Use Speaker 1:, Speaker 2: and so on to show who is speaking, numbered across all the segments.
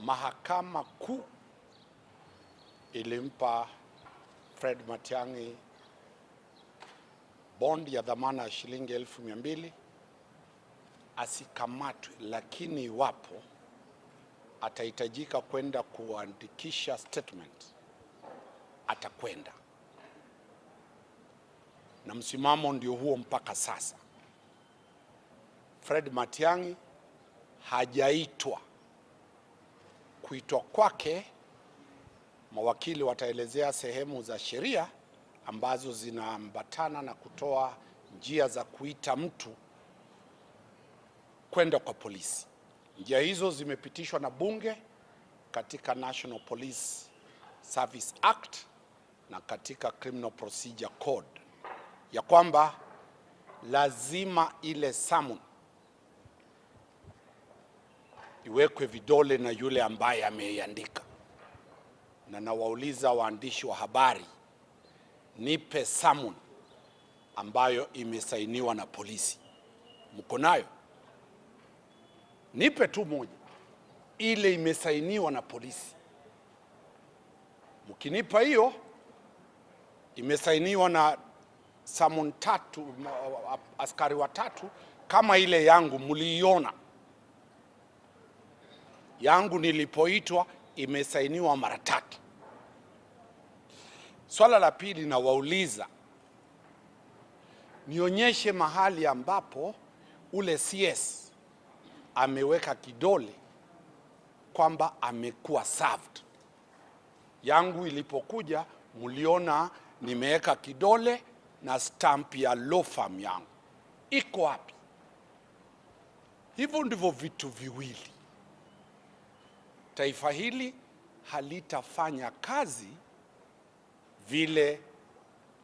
Speaker 1: Mahakama Kuu ilimpa Fred Matiang'i bond ya dhamana ya shilingi 200,000 asikamatwe, lakini iwapo atahitajika kwenda kuandikisha statement atakwenda, na msimamo ndio huo mpaka sasa. Fred Matiang'i hajaitwa. Kuitwa kwake, mawakili wataelezea sehemu za sheria ambazo zinaambatana na kutoa njia za kuita mtu kwenda kwa polisi. Njia hizo zimepitishwa na bunge katika National Police Service Act na katika Criminal Procedure Code, ya kwamba lazima ile summon iwekwe vidole na yule ambaye ameiandika. Na nawauliza waandishi wa habari, nipe summon ambayo imesainiwa na polisi. Mko nayo? Nipe tu moja, ile imesainiwa na polisi. Mkinipa hiyo imesainiwa na summon tatu, askari watatu, kama ile yangu mliiona yangu nilipoitwa imesainiwa mara tatu. Swala la pili nawauliza, nionyeshe mahali ambapo ule CS ameweka kidole kwamba amekuwa served. Yangu ilipokuja mliona nimeweka kidole na stamp ya law firm yangu iko wapi? Hivyo ndivyo vitu viwili. Taifa hili halitafanya kazi vile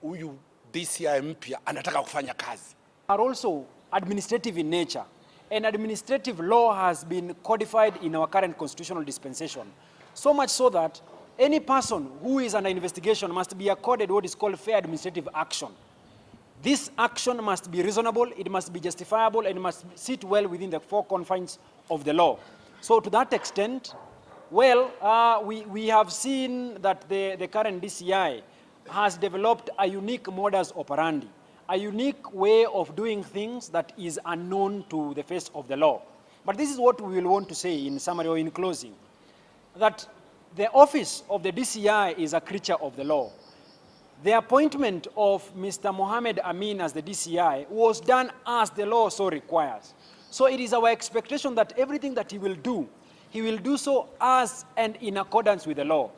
Speaker 1: huyu DCI mpya anataka kufanya kazi.
Speaker 2: Are also administrative in nature. And administrative law has been codified in our current constitutional dispensation. So much so that any person who is under investigation must be accorded what is called fair administrative action. This action must be reasonable, it must be justifiable, and must sit well within the four confines of the law. So to that extent, well, we have seen that the current DCI has developed a unique modus operandi, a unique way of doing things that is unknown to the face of the law. But this is what we will want to say in summary or in closing, that the office of the DCI is a creature of the law. The appointment of Mr. Mohammed Amin as the DCI was done as the law so requires. So it is our expectation that everything that he will do so as and in accordance with the law.